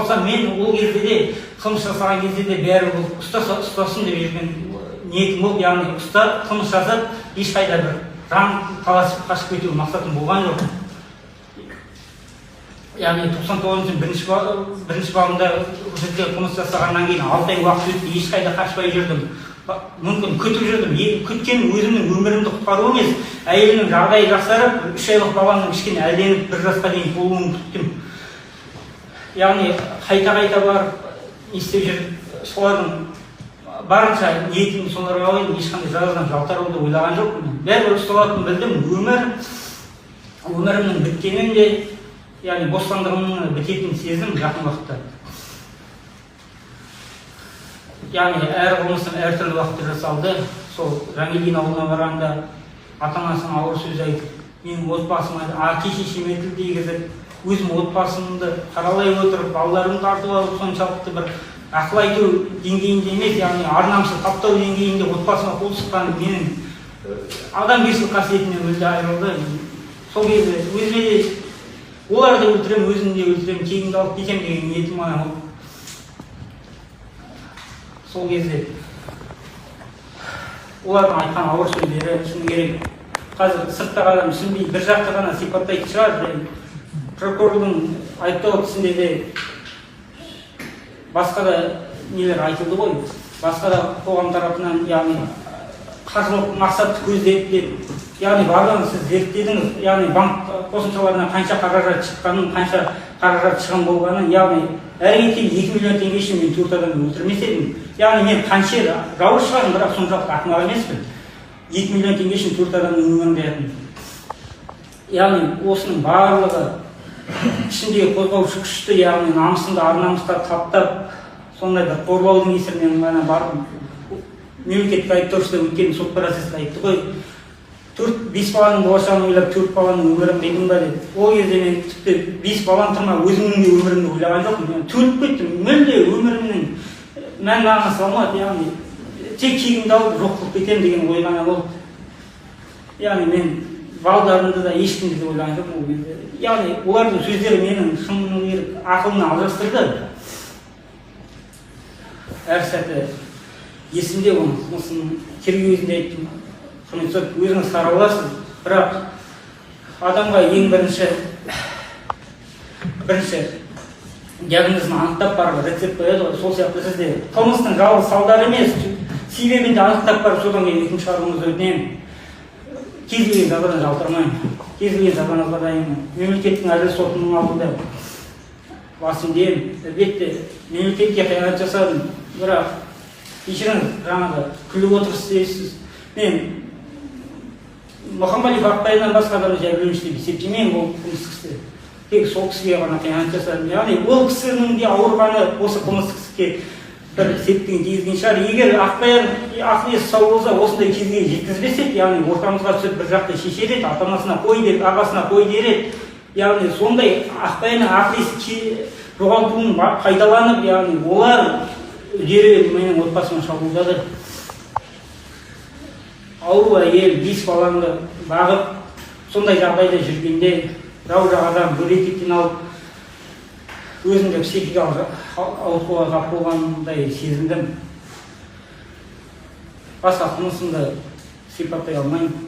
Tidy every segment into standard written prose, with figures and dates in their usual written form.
Ұсталсам, мен ол кезде де, қылмыс жасаған кезде де бәрі бұл ұстаса ұстасын деп жүрген ниетім болды. Яғни ұстап, қылмыс жасап, ешқайда бір жан таласып қашып кету мақсатым болған жоқ. Яғни 99-шы бірінші бабында көрсетілген қылмыс жасағаннан кейін 6 ай уақыт өтті, ешқайда қашпай жүрдім. Мүмкін күтіп жүрдім. Күткенім өзімнің өмірімді құтқару емес, әйелімнің жағдайы жақсарып, 3 айлық баламның кішкене әлденіп 1 жасқа дейін толуын күттім. Яғни қайта қайта барып не істеп жүріп, солардың барынша ниетімді соларға қойдым. Ешқандай жазадан жалтаруды ойлаған жоқпын. Бәрібір ұсталатынын білдім. Өмірімнің біткенін де, яғни бостандығымның бітетінін сездім жақын уақытта. Яғни әр қылмысым әртүрлі уақытта жасалды. Сол Жангелдин ауылына барғанда ата анасына ауыр сөз айтып, менің отбасыма, әке шешеме тіл тигізіп, өзім отбасымды қаралай отырып, балаларымды тартып алып, соншалықты бір ақыл айту деңгейінде емес, яғни ар намысты таптау деңгейінде отбасыма қол сұққан менің адамгершілік қасиетімнен мүлде айырылды. Сол кезде өзіме де, оларды өлтіремін, өзімді де өлтіремін, кегімді алып кетемін деген ниетім ғана болды. Сол кезде олардың айтқан ауыр сөздері, шыны керек, қазір сырттағы адам түсінбей, бір жақты ғана сипаттайтын шығар. Және прокурордың айыптау актісінде де басқа да нелер айтылды ғой, басқа да қоғам тарапынан, яғни қаржылық мақсатты көздеді деп. Яғни барлығын сіз зерттедіңіз, яғни банк қосымшаларынан қанша қаражат шыққанын, қанша қаражат шығын болғанын. Яғни әрі кеткенде 2 миллион теңге үшін мен төрт адамды өлтірмес едім. Яғни мен қанша жауыз шығармын, бірақ соншалықты ақымақ емеспін 2 миллион теңге үшін төрт адамның өмірін қиятын. Яғни осының барлығы ішіндегі қозғаушы күшті, яғни намысымды, ар намысқа таптап, сондай бір қорлаудың кесірінен ғана бардым. Мемлекеттік айыптаушы да өткен сот процесінде айтты ғой: «Төрт бес баланың болашағын ойлап, төрт баланың өмірін қидың ба?» – деп. Ол кезде мен тіпті бес балам тұрмақ, өзімнің де өмірімді ойлаған жоқпын. Мен өліп кеттім, мүлде өмірімнің мән мағынасы қалмады. Яғни тек кегімді алып, жоқ қылып кетемін деген ой ғана болды. Яғни мен балдарымды да, ешкімді де ойлаған жоқпын ол кезде. Яғни олардың сөздері менің, шыны керек, ақылымнан алжастырды. Әр сәті есімде оның. Қылмысын тергеу кезінде айттым: «Құрметті сот, өзіңіз сараласыз, бірақ адамға ең бірінші диагнозын анықтап барып рецепт қояды ғой. Сол сияқты сіз де қылмыстың жалғыз салдары емес, себебін де анықтап барып, содан кейін үкім шығаруыңызды өтінемін. Кез келген жазадан жалтармаймын, кез келген жазаңызға дайынмын. Мемлекеттің әділ сотының алдында басымды иемін. Әлбетте, мемлекетке қиянат жасадым, бірақ кешіріңіз, жаңағы күліп отырсыз дейсіз. Мен Мұхамбалиев Ақбаяннан басқа адамды жәбірленуші деп есептемеймін. Ол қылмыстық істе тек сол кісіге ғана қиянат жасадым. Яғни ол кісінің де ауырғаны осы қылмыстық іске бір септігін тигізген шығар. Егер Ақбаян ақыл есі сау болса, осындай кезге жеткізбес еді. Яғни ортамызға түсіп, бір жақты шешер еді, ата анасына қой деп, ағасына қой дер еді. Яғни сондай Ақбаянның ақыл есі жоғалтуын пайдаланып, яғни олар үдере менің отбасыма шабуылдады. Ауру әйел, бес балаңды бағып, сондай жағдайда жүргенде жау жағадан бөлек алып, өзімді психикалық ауытқуға тап болғандай сезіндім. Басқа қылмысымды сипаттай алмаймын,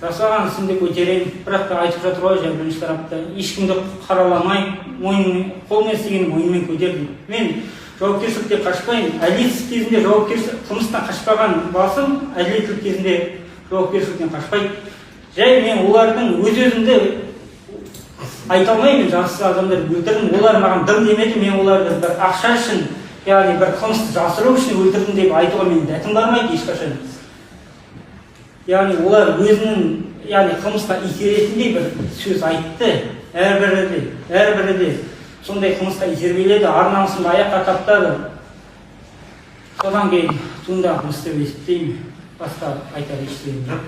жасаған ісімді көтеремін. Бірақ та айтып жатыр ғой жәбірленуші тарапта, ешкімді қараламай, мойнымен, қолмен істегенді мойнымен көтер дейді. Мен жауапкершіліктен қашпаймын. Әділетсіз кезінде жауапкершілік, қылмыстан қашпаған басым әділеттілік кезінде жауапкершіліктен қашпайды. Жай мен олардың өз өзімді айта алмаймын, жақсы адамдар өлтірдім, олар маған дым демеді, мен оларды бір ақша үшін, яғни бір қылмысты жасыру үшін өлтірдім деп айтуға менің дәтім бармайды ешқашан. Яғни олар өзінің, яғни қылмысқа итеретіндей бір сөз айтты. Әрбірі де сондай қылмысқа итермеледі, ар намысымды аяққа таптады. Содан кейін туындаған қылмыс деп есептеймін. Басқа айтар ештеңем жоқ.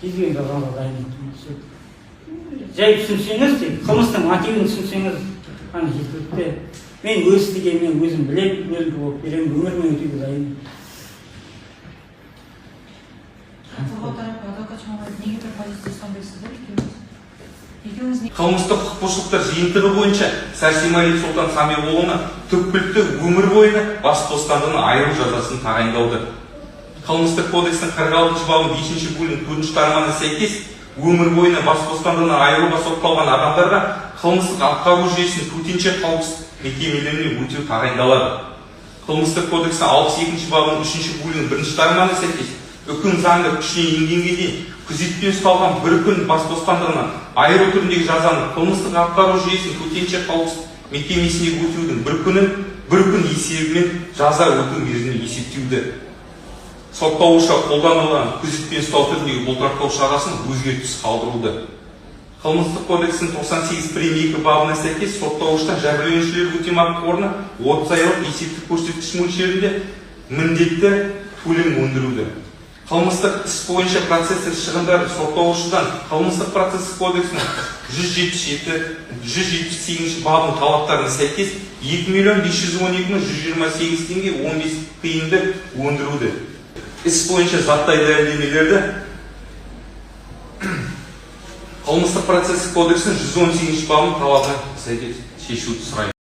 Кез келген жазаға дайынмын. Жай түсінсеңіз, тек қылмыстың мотивін түсінсеңіз ғана жеткілікті. Мен өз істегенімді өзім білемін, өзім жауап беремін, өмірмен өтеуге дайынмын. Қорғау тарапы адвокат Жұмабаев неге бір позиция ұстанбайсыздар екеуіңіз? Екеуіңіз? Екеуіңіз не Қылмыстық құқық бұзушылықтар жиынтығы бойынша Сәрсенбалиев Сұлтан Самиғұлына түпкілікті өмір бойына бас бостандығынан айыру жазасын тағайындауды. Қылмыстық кодекстің 46-бабының 5 бөлімінің 4 тармағына сәйкес, өмір бойына бас бостандығынан айыруға сотталған адамдарға қылмыстық атқару жүйесінің төтенше қауіпсіздік мекемелеріне өтеу тағайындалады. Қылмыстық кодекстің 62 бабының 3 бөлімінің 1 тармағына сәйкес, үкім заңды күшіне енгенге дейін күзетпен ұсталған бір күн бас бостандығынан айыру түріндегі жазаны қылмыстық атқару жүйесінің төтенше қауіпсіздік мекемесінде өтеудің бір күнін бір күн есебімен жаза өтеу мерзіміне есептеуді. Сотталушыға қолданылған күзетпен ұстау түріндегі бұлтартпау шарасын өзгертіссіз қалдыруды. Қылмыстық кодекстің 98 прим 2 бабына сәйкес, сотталушыдан жәбірленушілер өтемақы қорына 30 айлық есептік көрсеткіш мөлшерінде міндетті төлем өндіруді. Қылмыстық іс бойынша процестік шығындарды сотталушыдан Қылмыстық процестік кодексінің 177, 178 бабының талаптарына сәйкес 2 миллион 512 мың 128 теңге 15 тиынды өндіруді. Іс бойынша заттай дәлелдемелерді Қылмыстық процестік кодексінің 118 бабының талабына сәйкес шешуді сұраймын.